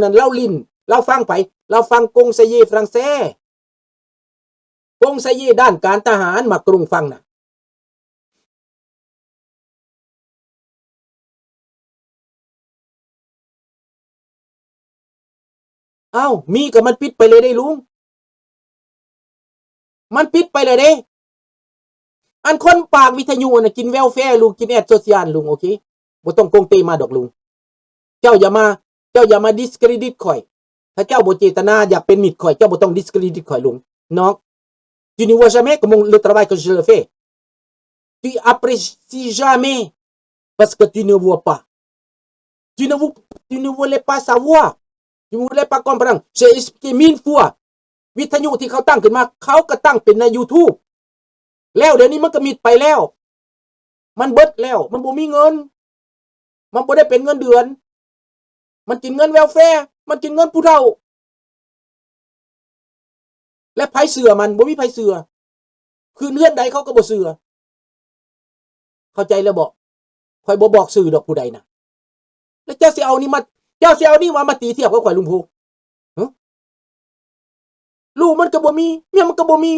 ນັ້ນລາວຫຼິ້ນ ລາວຟັງໃຜ? ລາວຟັງກົງໄຊເຢຝຣັ່ງເສ. ກົງໄຊເຢດ້ານການທະຫານ ມາກຣຸງຟັງນະ. ອ້າວ ມີກໍມັນປິດໄປເລີຍເດ້ລຸງ ມັນປິດໄປເລີຍເດ້. ອັນຄົນປາກວິທະຍຸນະ ກິນແວວແຟລຸງ ກິນແອດໂຊຊຽນລຸງ ໂອເຄ ບໍ່ຕ້ອງກົງເຕມາດອກລຸງ. ເຈົ້າຢ່າມາ ເຈົ້າຢ່າມາດິສເຄຣດິດຂ້ອຍ. ຖ້າເຈົ້າບໍ່ເຈດຕະນາຢາກເປັນມິດຂ້ອຍ ເຈົ້າບໍ່ຕ້ອງດິສເຄຣດິດຂ້ອຍລຸງ ນ້ອງ. Tu ne vois jamais comment le travail que je le fais. Tu apprécies jamais parce que tu ne vois pas. Tu ne vou-, tu ne voulais pas savoir. Tu ne voulais pas comprendre. J'ai expliqué mille fois. ວິທະຍຸທີ່ເຂົາຕັ້ງຂຶ້ນມາ ເຂົາກໍຕັ້ງເປັນໃນ YouTube ແລ້ວ ດຽວນີ້ມັນກໍມິດໄປແລ້ວ ມັນເບິດແລ້ວ ມັນບໍ່ມີເງິນ ມັນບໍ່ໄດ້ເປັນເງິນເດືອນ ມັນກິນເງິນແວວແຟ ມັນກິນເງິນຜູ້ເຖົ້າ ແລະ ໃຜເຊື່ອມັນ? ບໍ່ມີໃຜເຊື່ອ. ຄືນເຮືອນໃດເຂົາກໍບໍ່ເຊື່ອ. ເຂົ້າໃຈແລ້ວບໍ່? ຂ້ອຍບໍ່ບອກຊື່ດອກຜູ້ໃດນະ. ແລ້ວເຈົ້າຊິເອົານີ້ມາ ເຈົ້າຊິເອົານີ້ມາ ມາຕີທຽບກັບຂ້ອຍ ລຸງພູ? ຫຶ? ລູກມັນກໍບໍ່ມີ ເມຍມັນກໍບໍ່ມີ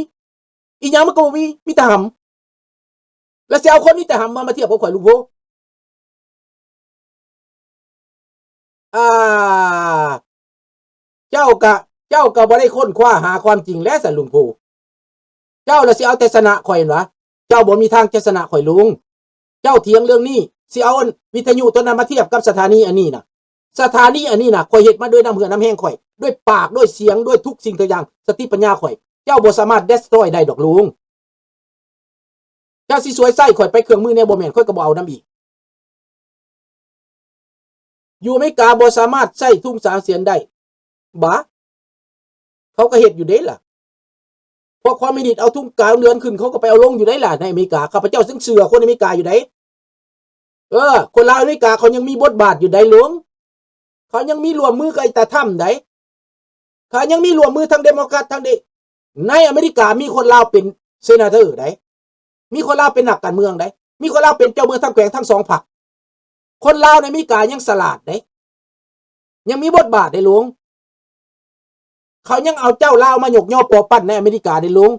ອີຫຍັງມັນກໍບໍ່ມີ ມີແຕ່ຫຳ. ແລ້ວຊິເອົາຄົນມີແຕ່ຫຳມາ ມາທຽບກັບຂ້ອຍ ລຸງພູ? ອ່າ ເຈົ້າກະ ເຈົ້າກະບໍ່ໄດ້ຄົ້ນຄວ້າຫາຄວາມຈິງແຫຼະຊັ້ນ ລຸງພູ. ເຈົ້າລະຊິເອົາແຕ່ຊະນະຂ້ອຍຫັ້ນຫວາ? ເຈົ້າບໍ່ມີທາງຈະຊະນະຂ້ອຍ ລຸງ. ເຈົ້າຖຽງເລື່ອງນີ້ ຊິເອົາອັນວິທະຍຸໂຕນັ້ນມາທຽບກັບສະຖານີອັນນີ້ນະ. ສະຖານີອັນນີ້ນະ ຂ້ອຍເຮັດມາດ້ວຍນ້ຳເຫື່ອນ້ຳແຮງຂ້ອຍ ດ້ວຍປາກ ດ້ວຍສຽງ ດ້ວຍທຸກສິ່ງທຸກຢ່າງ ສະຕິປັນຍາຂ້ອຍ. ເຈົ້າບໍ່ສາມາດເດສະຕຣອຍໄດ້ດອກ ລຸງ. ເຈົ້າຊິສວຍໃຊ້ຂ້ອຍໄປເຄື່ອງມືແນວບໍ່ແມ່ນ ຂ້ອຍກໍບໍ່ເອົານຳອີກ. ຢູ່ອາເມລິກາບໍ່ສາມາດໃຊ້ທຸງສາມສຽນໄດ້. ບາ ເຂົາກໍເຮັດຢູ່ເດ້ລະ. ພວກຄອມມິວນິດເອົາທຸງກາງເດືອນຂຶ້ນ ເຂົາກໍໄປເອົາລົງຢູ່ໄດ໋ລະ ໃນອາເມລິກາ. ຂ້າພະເຈົ້າຍັງເຊື່ອຄົນອາເມລິກາຢູ່ໄດ໋. ເອີ ຄົນລາວອາເມລິກາເຂົາຍັງມີບົດບາດຢູ່ໄດ໋ ລຸງ. ເຂົາຍັງມີຮ່ວມມືກັບໄອ້ຕາທຳໄດ໋. ເຂົາຍັງມີຮ່ວມມືທັງເດໂມແຄຣດທັງເດ ໃນອາເມລິກາມີຄົນລາວເປັນເຊນາເຕີໄດ໋. ມີຄົນລາວເປັນນັກການເມືອງໄດ໋. ມີຄົນລາວເປັນເຈົ້າເມືອງທັງແຂວງທັງສອງພັກ. ຄົນລາວໃນອາເມລິກາຍັງສະຫຼາດເດ້ ຍັງມີບົດບາດເດ້ລຸງ. ເຂົາຍັງເອົາເຈົ້າລາວມາຍົກຍໍປໍປັ້ນໃນອາເມລິກາເດ້ລຸງ.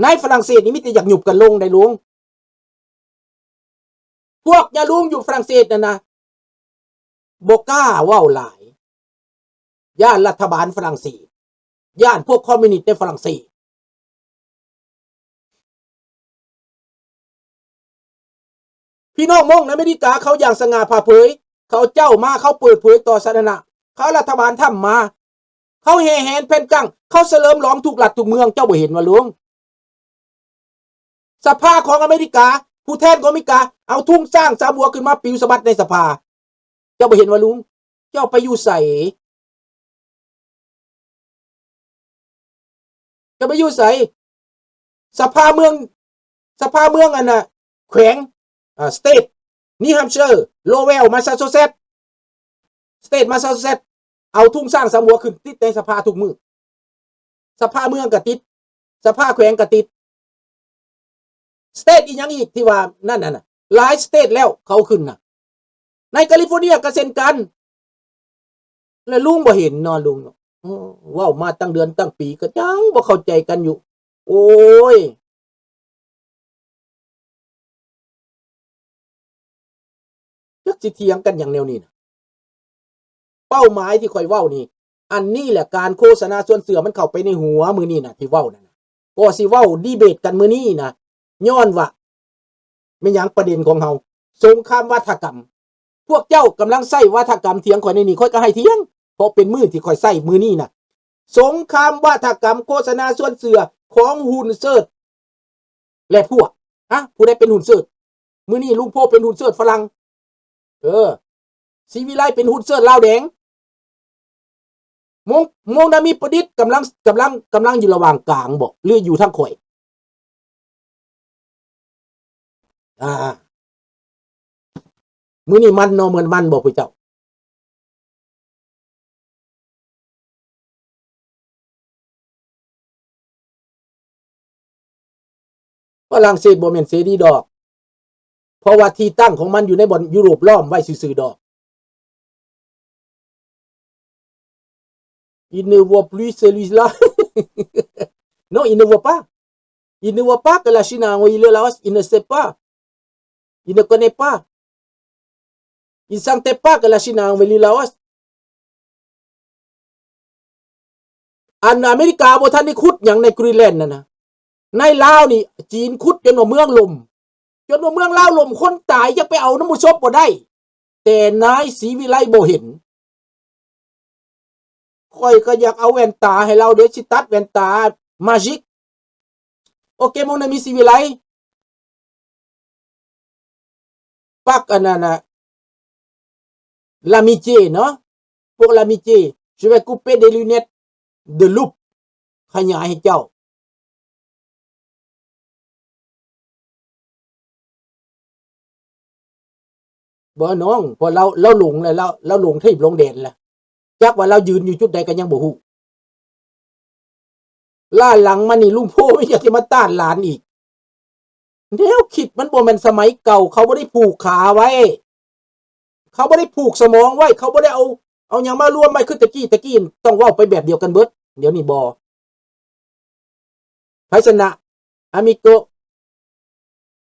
ໃນຝຣັ່ງເສດນີ້ມີແຕ່ຢາກຫຍຸບກັນລົງໄດ໋ລຸງ. ພວກຍາລຸງຢູ່ຝຣັ່ງເສດນັ້ນນະ ບໍ່ກ້າເວົ້າຫຼາຍ ຢ້ານລັດຖະບານຝຣັ່ງເສດ ຢ້ານພວກຄອມມິວນິດໃນຝຣັ່ງເສດ. ພີ່ນ້ອງມົ້ງໃນອາເມລິກາເຂົາຢ່າງສະຫງ່າຜ່າເຜີຍ, ເຂົາເຈົ້າມາ ເຂົາເປີດເຜີຍຕໍ່ສາທາລະນະ, ເຂົາລັດຖະບານທຳມາ, ເຂົາແຫ່ແຫນແຜ່ນກັງ, ເຂົາສະເຫຼີມຫຼອງທຸກລັດທຸກເມືອງ, ເຈົ້າບໍ່ເຫັນຫວາລຸງ? ສະພາຂອງອາເມລິກາ, ຜູ້ແທນຂອງອາເມລິກາ ເອົາທຸງຊ້າງສາມຫົວຂຶ້ນມາປິວສະບັດໃນສະພາ. ເຈົ້າບໍ່ເຫັນຫວາລຸງ? ເຈົ້າໄປຢູ່ໃສ? ເຈົ້າໄປຢູ່ໃສ? ສະພາເມືອງ, ສະພາເມືອງອັນນ່າ ແຂວງ, ເອີ ສະເຕດ, ນິວແຮມເຊີ, ໂລເວລ, ມາຊາຊູເຊັດ, ສະເຕດມາຊາຊູເຊັດ ເອົາທຸງຊ້າງສາມຫົວຂຶ້ນຕິດໃນສະພາທຸກມື້. ສະພາເມືອງກໍຕິດ, ສະພາແຂວງກໍຕິດ. ສະເຕດອີຫຍັງອີກທີ່ວ່ານັ້ນນ່ະ, ຫຼາຍສະເຕດແລ້ວເຂົາຂຶ້ນນະ. ໃນກາລິຟໍເນຍກໍເຊັ່ນກັນ. ແລະລຸງບໍ່ເຫັນເນາະ ລຸງເນາະ. ໂອ້ ເວົ້າມາຕັ້ງເດືອນຕັ້ງປີກໍຍັງບໍ່ເຂົ້າໃຈກັນຢູ່. ໂອ້ຍ ຈັກຊິຖຽງກັນຫຍັງແນວນີ້ນະ. ເປົ້າໝາຍທີ່ຂ້ອຍເວົ້ານີ້, ອັນນີ້ແຫຼະການໂຄສະນາຊວນເຊື່ອມັນເຂົ້າໄປໃນຫົວມື້ນີ້ນະ ທີ່ເວົ້ານັ້ນນະ. ກໍຊິເວົ້າດີເບດກັນມື້ນີ້ນະ, ຍ້ອນວ່າ ແມ່ນຫຍັງປະເດັນຂອງເຮົາ? ສົງຄາມວາທະກຳ. ພວກເຈົ້າກຳລັງໃຊ້ວາທະກຳຖຽງຂ້ອຍໃນນີ້, ຂ້ອຍກໍໃຫ້ຖຽງ, ເພາະເປັນມື້ທີ່ຂ້ອຍໃຊ້ມື້ນີ້ນະ. ສົງຄາມວາທະກຳໂຄສະນາຊວນເຊື່ອຂອງຮຸນເຊີດ ແລະພວກ. ຮະ? ຜູ້ໃດເປັນຮຸນເຊີດ? ມື້ນີ້ລຸງໂພເປັນຮຸນເຊີດຝຣັ່ງ. ເອີ ສີວິໄລເປັນຮຸນເຊີດລາວແດງ. ມົງ ມົງນາມີປະດິດກຳລັງ ກຳລັງ ກຳລັງຢູ່ລະຫວ່າງກາງບໍ ຫຼືຢູ່ທາງຂ້ອຍ? ອ່າ ມື້ນີ້ມັນເນາະ, ມັນ ມັນບໍຜູ້ເຈົ້າ? ຝຣັ່ງເສດບໍ່ແມ່ນເສລີດອກ, ເພາະວ່າທີ່ຕັ້ງຂອງມັນຢູ່ໃນບ່ອນຢູໂຣບລ້ອມໄວ້ຊື່ໆດອກ. Il ne voit plus celui-là. Non, il ne voit pas. Il ne voit pas que la Chine a envahi le Laos. Il ne sait pas. Il ne connaît pas. Il sentait pas que la Chine a envahi le Laos. ອັນອາເມລິກາບໍ່ທັນໄດ້ຂຸດຫຍັງໃນ Greenland ນັ້ນນະ ໃນລາວນີ້ ຈີນຂຸດຈົນວ່າເມືອງລົ້ມ ຈົນວ່າເມືອງລາວລົ້ມ ຄົນຕາຍ ຢາກໄປເອົານ້ຳມັນສົບບໍ່ໄດ້ ແຕ່ນາຍສີວິໄລບໍ່ເຫັນ. ຂ້ອຍກໍຢາກເອົາແວ່ນຕາໃຫ້ລາວເດ້ ຊິຕັດແວ່ນຕາ Magic. OK, mon ami ສີວິໄລ ປັກອັນນັ້ນນະ L'amitié ເນາະ Pour l'amitié, je vais couper des lunettes de loupe. ຂະຫຍາຍໃຫ້ເຈົ້າ. ບໍ່ນ້ອງ ເພາະລາວ ລາວຫຼົງແລ້ວ ລາວ ລາວຫຼົງທີ່ລົງແດນແລ້ວ ຈັກວ່າລາວຢືນຢູ່ຈຸດໃດກໍຍັງບໍ່ຮູ້. ລ້າຫຼັງມານີ້ລຸງໂພຍັງຊິມາຕ້ານຫຼານອີກ. ແນວຄິດມັນບໍ່ແມ່ນສະໄໝເກົ່າ ເຂົາບໍ່ໄດ້ຜູກຂາໄວ້ ເຂົາບໍ່ໄດ້ຜູກສະໝອງໄວ້ ເຂົາບໍ່ໄດ້ເອົາ ເອົາຫຍັງມາລວມໄວ້ຄືຕະກີ້ ຕະກີ້ຕ້ອງເວົ້າໄປແບບດຽວກັນເບິດ ດຽວນີ້ບໍ່. ໃຜຊະນະ ອາມິໂກ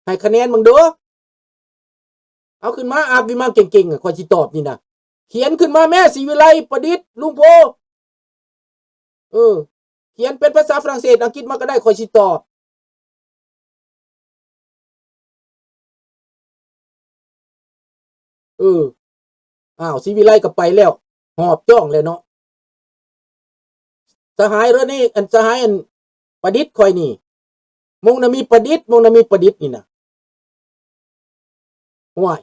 ໃຫ້ຄະແນນເບິ່ງດູ. ເອົາຂຶ້ນມາ ອາບວິມານເກັ່ງໆ ຂ້ອຍຊິຕອບນີ້ນະ. ຂຽນຂຶ້ນມາແມ້ ສີວິໄລ ປະດິດ ລຸງໂພ. ເອີ ຂຽນເປັນພາສາຝຣັ່ງເສດ ອັງກິດມາກໍໄດ້ ຂ້ອຍຊິຕອບ. ເອີ ອ້າວ ສີວິໄລກໍໄປແລ້ວ ຫອບຈ້ອງແລ້ວເນາະ. ສະຫາຍເຣນີ ອັນ ສະຫາຍອັນປະດິດຂ້ອຍນີ້ ມົງນະມີປະດິດ ມົງນະມີປະດິດນີ້ນະ. ໂອ້ຍ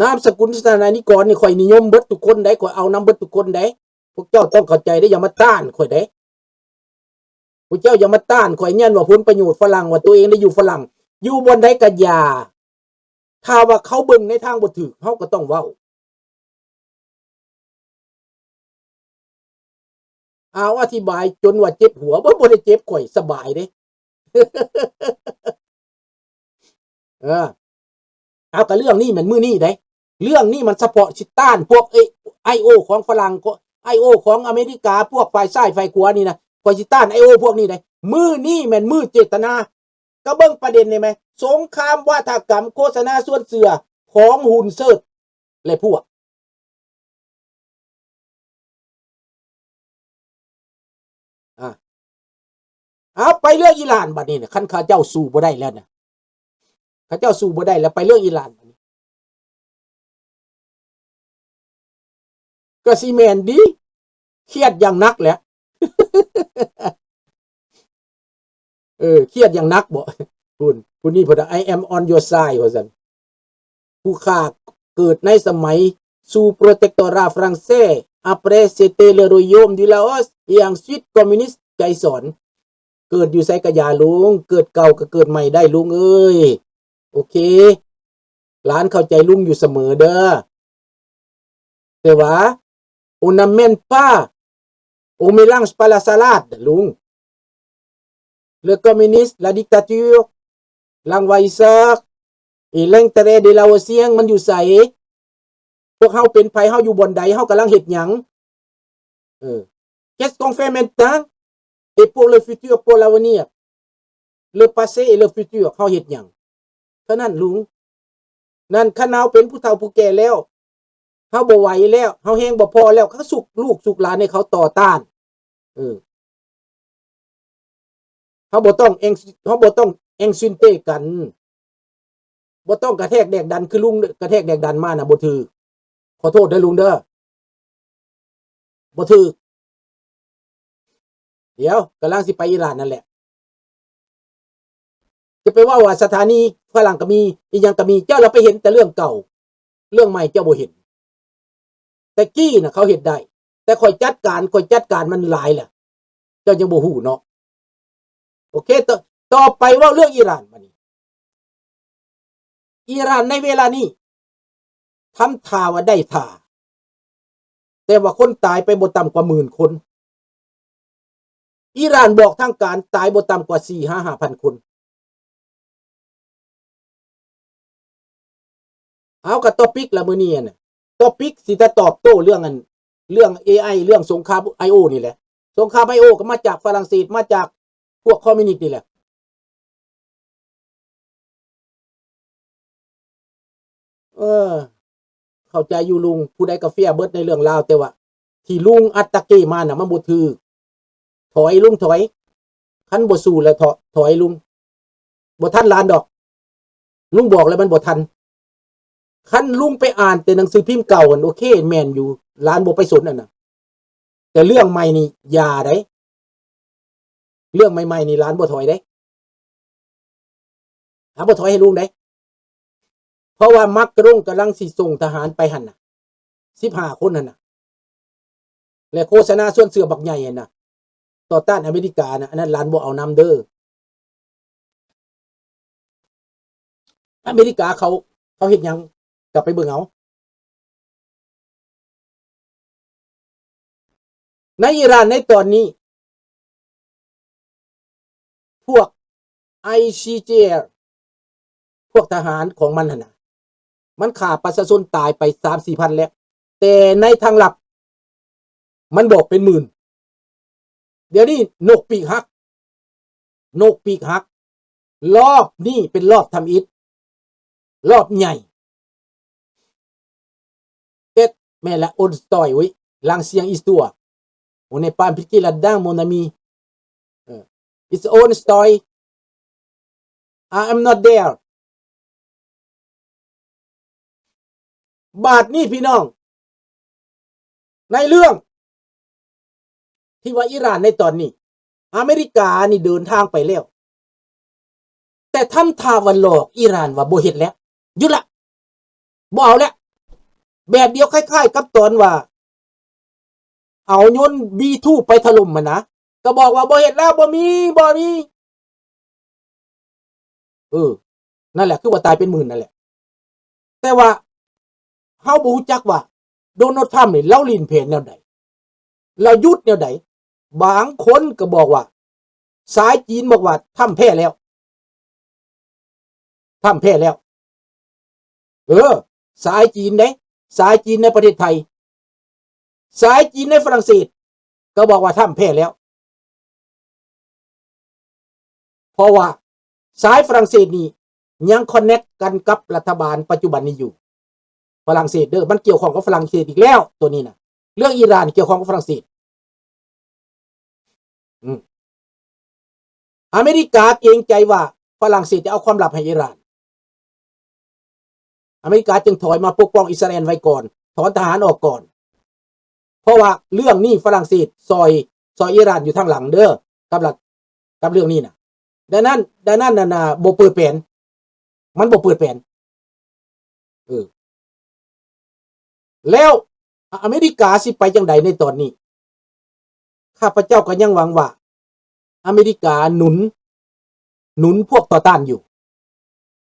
ນາມສະກຸນສະຖານານິກອນນີ້ ຂ້ອຍນິຍົມເບິດທຸກຄົນໃດ໋ ຂ້ອຍເອົານຳເບິດທຸກຄົນໃດ໋. ພວກເຈົ້າຕ້ອງເຂົ້າໃຈເດ້ ຢ່າມາຕ້ານຂ້ອຍເດ້. ພວກເຈົ້າຢ່າມາຕ້ານຂ້ອຍ ຍ້ອນວ່າຜົນປະໂຫຍດຝຣັ່ງ ວ່າຕົວເອງໄດ້ຢູ່ຝຣັ່ງ ຢູ່ບ່ອນໃດກໍຢ່າ ຖ້າວ່າເຂົາເບິ່ງໃນທາງບໍ່ຖືກ ເຮົາກໍຕ້ອງເວົ້າ. ອ້າວ ອະທິບາຍຈົນວ່າເຈັບຫົວ ບໍ່ ບໍ່ໄດ້ເຈັບ ຂ້ອຍສະບາຍເດ້. ເອີ ເອົາ ກະເລື່ອງນີ້ແມ່ນມື້ນີ້ເດ້ ເລື່ອງນີ້ມັນສະເພາະຊິຕ້ານພວກໄອໂອຂອງຝຣັ່ງ ໄອໂອຂອງອາເມລິກາ ພວກຝ່າຍຊ້າຍຝ່າຍຂວານີ້ນະ ຂ້ອຍຊິຕ້ານໄອໂອພວກນີ້ເດ້. ມື້ນີ້ແມ່ນມື້ເຈດຕະນາ ກະເບິ່ງປະເດັນນີ້ແມ ສົງຄາມວາທະກຳ ໂຄສະນາຊວນເຊື່ອຂອງຫຸ່ນເຊີດ ແລະ ພວກ ອາ ເອົາ ໄປເລື່ອງອີຣານບັດນີ້ນະ ຄັນເຂົາເຈົ້າສູ້ບໍ່ໄດ້ແລ້ວນະ ເຂົາເຈົ້າສູ້ບໍ່ໄດ້ແລ້ວ ໄປເລື່ອງອີຣານບັດນີ້ ກະຊິແມ່ນດີ ຄຽດຢ່າງໜັກແຫຼະ. ເອີ ຄຽດຢ່າງໜັກບໍ? ພຸ້ນ ຜູ້ນີ້ເພິ່ນວ່າ I am on your side ວ່າຊັ້ນ. ຜູ້ຂ້າເກີດໃນສະໄໝ sous protectorat français, après c'était le royaume du Laos et ensuite communiste ໄກສອນ. ເກີດຢູ່ໃສກະຢ່າລຸງ ເກີດເກົ່າກະເກີດໃໝ່ໄດ້ລຸງເອີຍ. ໂອເຄ ຫຼານເຂົ້າໃຈລຸງຢູ່ສະເໝີເດີ. ແຕ່ວ່າ on n'amène pas, on mélange pas la salade ລຸງ. Le communisme, la dictature, l'envahisseur et l'intérêt des Laotiens ມັນຢູ່ໃສ? ພວກເຮົາເປັນໃຜ? ເຮົາຢູ່ບ່ອນໃດ? ເຮົາກຳລັງເຮັດຫຍັງ? ເອີ Qu'est-ce qu'on fait maintenant? Et pour le futur, pour l'avenir, le passé et le futur ເຮົາເຮັດຫຍັງ? ເທົ່ານັ້ນລຸງ. ນັ້ນ ຄັນເຮົາເປັນຜູ້ເຖົ້າຜູ້ແກ່ແລ້ວ ເຮົາບໍ່ໄຫວແລ້ວ ເຮົາແຮງບໍ່ພໍແລ້ວ ເຮົາສຸກລູກສຸກຫຼານໃຫ້ເຂົາຕໍ່ຕ້ານ. ເອີ ເຮົາບໍ່ຕ້ອງແອງ ເຮົາບໍ່ຕ້ອງແອງຊຶນເຕກັນ ບໍ່ຕ້ອງກະແທກແດກດັນ ຄືລຸງກະແທກແດກດັນມານະ ບໍ່ຖືກ. ຂໍໂທດເດີລຸງເດີ ບໍ່ຖືກ. ດຽວ ກຳລັງຊິໄປອີຣານນັ້ນແຫຼະ. ຈະໄປເວົ້າວ່າສະຖານີຝຣັ່ງກະມີ ອີ່ຫຍັງກະມີ ເຈົ້າລະໄປເຫັນແຕ່ເລື່ອງເກົ່າ ເລື່ອງໃໝ່ເຈົ້າບໍ່ເຫັນ. ແຕ່ກີ້ນະເຂົາເຮັດໄດ້ ແຕ່ຂ້ອຍຈັດການ ຂ້ອຍຈັດການມັນຫຼາຍແລ້ວ ເຈົ້າຍັງບໍ່ຮູ້ເນາະ. ໂອເຄ ຕໍ່ ຕໍ່ໄປເວົ້າເລື່ອງອີຣານບາດນີ້. ອີຣານໃນເວລານີ້ ທຳທ່າວ່າໄດ້ທ່າ ແຕ່ວ່າຄົນຕາຍໄປບໍ່ຕ່ຳກວ່າໝື່ນຄົນ. ອີຣານບອກທາງການຕາຍບໍ່ຕ່ຳກວ່າສີ່ຫາຫ້າພັນຄົນ. ເອົາ ກະ topic ລະມື້ນີ້ຫັ້ນນະ topic ຊິຕະຕອບໂຕ້ເລື່ອງອັນ ເລື່ອງເອໄອ ເລື່ອງສົງຄາມໄອໂອນີ້ແຫຼະ. ສົງຄາມໄອໂອກໍມາຈາກຝຣັ່ງເສດ ມາຈາກພວກຄອມມິວນິດນີ້ແຫຼະ. ເອີ ເຂົ້າໃຈຢູ່ລຸງ, ຜູ້ໃດກໍເຟຍເບິດໃນເລື່ອງລາວ, ແຕ່ວ່າທີ່ລຸງອັດຕະເກມານະ ມັນບໍ່ຖືກ. ຖອຍລຸງຖອຍ, ຄັນບໍ່ສູ້ແລ້ວ ຖອຍ ຖອຍລຸງ, ບໍ່ທັນຫຼານດອກ. ລຸງບອກແລ້ວມັນບໍ່ທັນ. ຄັນລຸງໄປອ່ານແຕ່ໜັງສືພິມເກົ່າຫັ້ນ ໂອເຄ ແມ່ນຢູ່, ຫຼານບໍ່ໄປສົນອັນນະ. ແຕ່ເລື່ອງໃໝ່ນີ້ຢ່າໃດ, ເລື່ອງໃໝ່ໆນີ້ຫຼານບໍ່ຖອຍໃດ, ຫຼານບໍ່ຖອຍໃຫ້ລຸງໃດ. ເພາະວ່າມາກຣອງກຳລັງຊິສົ່ງທະຫານໄປຫັ້ນນະ ສິບຫ້າຄົນຫັ້ນນະ ແລະໂຄສະນາຊວນເຊື່ອບັກໃຫຍ່ຫັ້ນນະ ຕໍ່ຕ້ານອາເມລິການະ, ອັນນັ້ນຫຼານບໍ່ເອົານຳເດີ. ອາເມລິກາເຂົາ ເຂົາເຮັດຫຍັງ ກໍໄປເບິ່ງເອົາ. ໃນອີຣານໃນຕອນນີ້ ພວກໄອຊີເຈ ພວກທະຫານຂອງມັນຫັ້ນນະ ມັນຂ້າປະຊາຊົນຕາຍໄປສາມສີ່ພັນແລ້ວ, ແຕ່ໃນທາງລັບມັນບອກເປັນໝື່ນ. ດຽວນີ້ນົກປີກຫັກ, ນົກປີກຫັກ. ລອບນີ້ເປັນລອບທຳອິດ, ລອບໃຫຍ່. ເຕັດ ແມ່ນລະ Old story, oui, l'ancienne histoire. On n'est pas impliqué là-dedans, mon ami. ເອີ It's old story. I am not there. ບາດນີ້ພີ່ນ້ອງ ໃນເລື່ອງທີ່ວ່າອີຣານໃນຕອນນີ້ ອາເມລິການີ້ເດີນທາງໄປແລ້ວ, ແຕ່ທຳທ່າວ່າຫຼອກອີຣານວ່າບໍ່ເຮັດແລ້ວ, ຢຸດລະ, ບໍ່ເອົາແລ້ວ. ແບບດຽວຄ້າຍໆກັບຕອນວ່າເອົາຍົນບີທູໄປຖະຫຼົ່ມຫັ້ນນະ, ກໍບອກວ່າບໍ່ເຮັດແລ້ວ, ບໍ່ມີ, ບໍ່ມີ. ເອີ ນັ້ນແຫຼະ ຄືວ່າຕາຍເປັນໝື່ນນັ້ນແຫຼະ. ແຕ່ວ່າເຮົາບໍ່ຮູ້ຈັກວ່າໂດນັລທຣຳນີ້ລາວຫຼິ້ນແຜນແນວໃດ, ລາວຢຸດແນວໃດ. ບາງຄົນກໍບອກວ່າ ສາຍຈີນບອກວ່າທຣຳແພ້ແລ້ວ, ທຣຳແພ້ແລ້ວ. ເອີ ສາຍຈີນເດ້, ສາຍຈີນໃນປະເທດໄທ, ສາຍຈີນໃນຝຣັ່ງເສດ ກໍບອກວ່າທຣຳແພ້ແລ້ວ. ເພາະວ່າສາຍຝຣັ່ງເສດນີ້ຍັງຄອນເນັກກັນກັບລັດຖະບານປັດຈຸບັນນີ້ຢູ່. ຝຣັ່ງເສດເດີ, ມັນກ່ຽວຂ້ອງກັບຝຣັ່ງເສດອີກແລ້ວ ຕົວນີ້ນະ. ເລື່ອງອີຣານກ່ຽວຂ້ອງກັບຝຣັ່ງເສດ. ອືມ ອາເມລິກາເກງໃຈວ່າຝຣັ່ງເສດຈະເອົາຄວາມລັບໃຫ້ອີຣານ. ອາເມລິກາຈຶ່ງຖອຍມາປົກປ້ອງອິດສະຣາແອນໄວ້ກ່ອນ, ຖອນທະຫານອອກກ່ອນ, ເພາະວ່າເລື່ອງນີ້ຝຣັ່ງເສດຊ່ອຍ ຊ່ອຍອີຣານຢູ່ທາງຫຼັງເດີ ກັບລັດ ກັບເລື່ອງນີ້ນະ. ດັ່ງນັ້ນ ດັ່ງນັ້ນນັ້ນນະ ບໍ່ເປີດແປນ, ມັນບໍ່ເປີດແປນ. ເອີ ແລ້ວອາເມລິກາຊິໄປຈັ່ງໃດໃນຕອນນີ້? ຂ້າພະເຈົ້າກໍຍັງຫວັງວ່າອາເມລິກາໜູນ ໜູນພວກຕໍ່ຕ້ານຢູ່,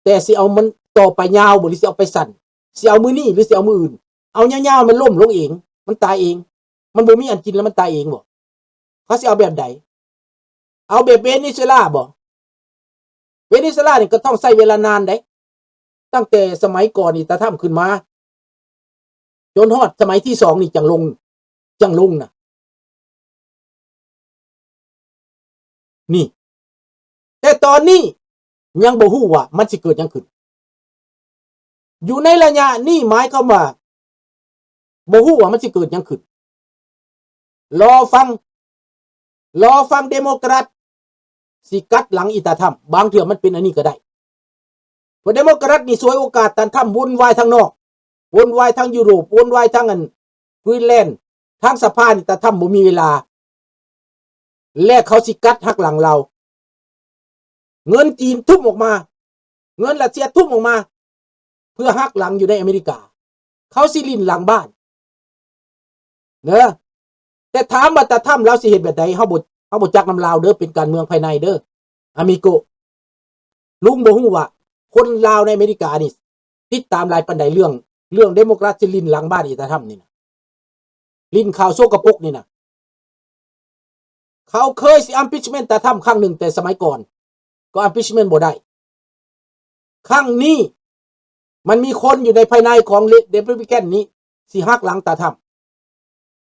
ແຕ່ຊິເອົາມັນຕໍ່ໄປຍາວບໍ່ ຫຼືຊິເອົາໄປສັ້ນ? ຊິເອົາມື້ນີ້ ຫຼືຊິເອົາມື້ອື່ນ? ເອົາຍາວໆ ມັນລົ້ມລົງເອງ, ມັນຕາຍເອງ, ມັນບໍ່ມີອັນກິນແລ້ວມັນຕາຍເອງບໍ? ເຂົາຊິເອົາແບບໃດ? ເອົາແບບເວເນຊູເອລາບໍ? ເວເນຊູເອລານີ້ກໍຕ້ອງໃຊ້ເວລານານເດ້, ຕັ້ງແຕ່ສະໄໝກ່ອນອີຕາທຳຂຶ້ນມາ ຈົນຮອດສະໄໝທີສອງນີ້ຈັ່ງລົງ ຈັ່ງລົງນະ ນີ້. ແຕ່ຕອນນີ້ຍັງບໍ່ຮູ້ວ່າມັນຊິເກີດຫຍັງຂຶ້ນ. ຢູ່ໃນໄລຍະນີ້ໝາຍຄວາມວ່າບໍ່ຮູ້ວ່າມັນຊິເກີດຫຍັງຂຶ້ນ. ລໍຟັງ ລໍຟັງເດໂມແຄຣັດຊິກັດຫຼັງອີຕາທຳ, ບາງເທື່ອມັນເປັນອັນນີ້ກໍໄດ້. ເພາະເດໂມແຄຣັດນີ້ສວຍໂອກາດຕາທຳວຸ່ນວາຍທາງນອກ, ວຸ່ນວາຍທາງຢູໂຣບ, ວຸ່ນວາຍທາງອັນກຣີນແລນ, ທາງສະພານີ້ຕາທຳບໍ່ມີເວລາ ແລະ ເຂົາຊິກັດຫັກຫຼັງລາວ. ເງິນຈີນທຸບອອກມາ, ເງິນຣັດເຊຍທຸບອອກມາ ເພື່ອຫັກຫຼັງຢູ່ໃນອາເມລິກາ. ເຂົາຊິຫຼິ້ນຫຼັງບ້ານເດີ. ແຕ່ຖາມວ່າຕາທຳລາວຊິເຮັດແບບໃດ? ເຮົາບໍ່ ເຮົາບໍ່ຈັກນຳລາວເດີ, ເປັນການເມືອງພາຍໃນເດີ ອາມິໂກ. ລຸງບໍ່ຮູ້ວ່າຄົນລາວໃນອາເມລິການີ້ຕິດຕາມຫຼາຍປານໃດ ເລື່ອງ ເລື່ອງເດໂມແຄຣັດຊິຫຼິ້ນຫຼັງບ້ານອີຕາທຳນີ້ນະ, ຫຼິ້ນຂ່າວໂສກະປົກນີ້ນະ. ເຂົາເຄີຍຊິ impeachment ຕາທຳຄັ້ງໜຶ່ງ, ແຕ່ສະໄໝກ່ອນກໍ impeachment ບໍ່ໄດ້. ຄັ້ງນີ້ມັນມີຄົນຢູ່ໃນພາຍໃນຂອງ Re-, Republican ນີ້ຊິຫັກຫຼັງຕາທຳ.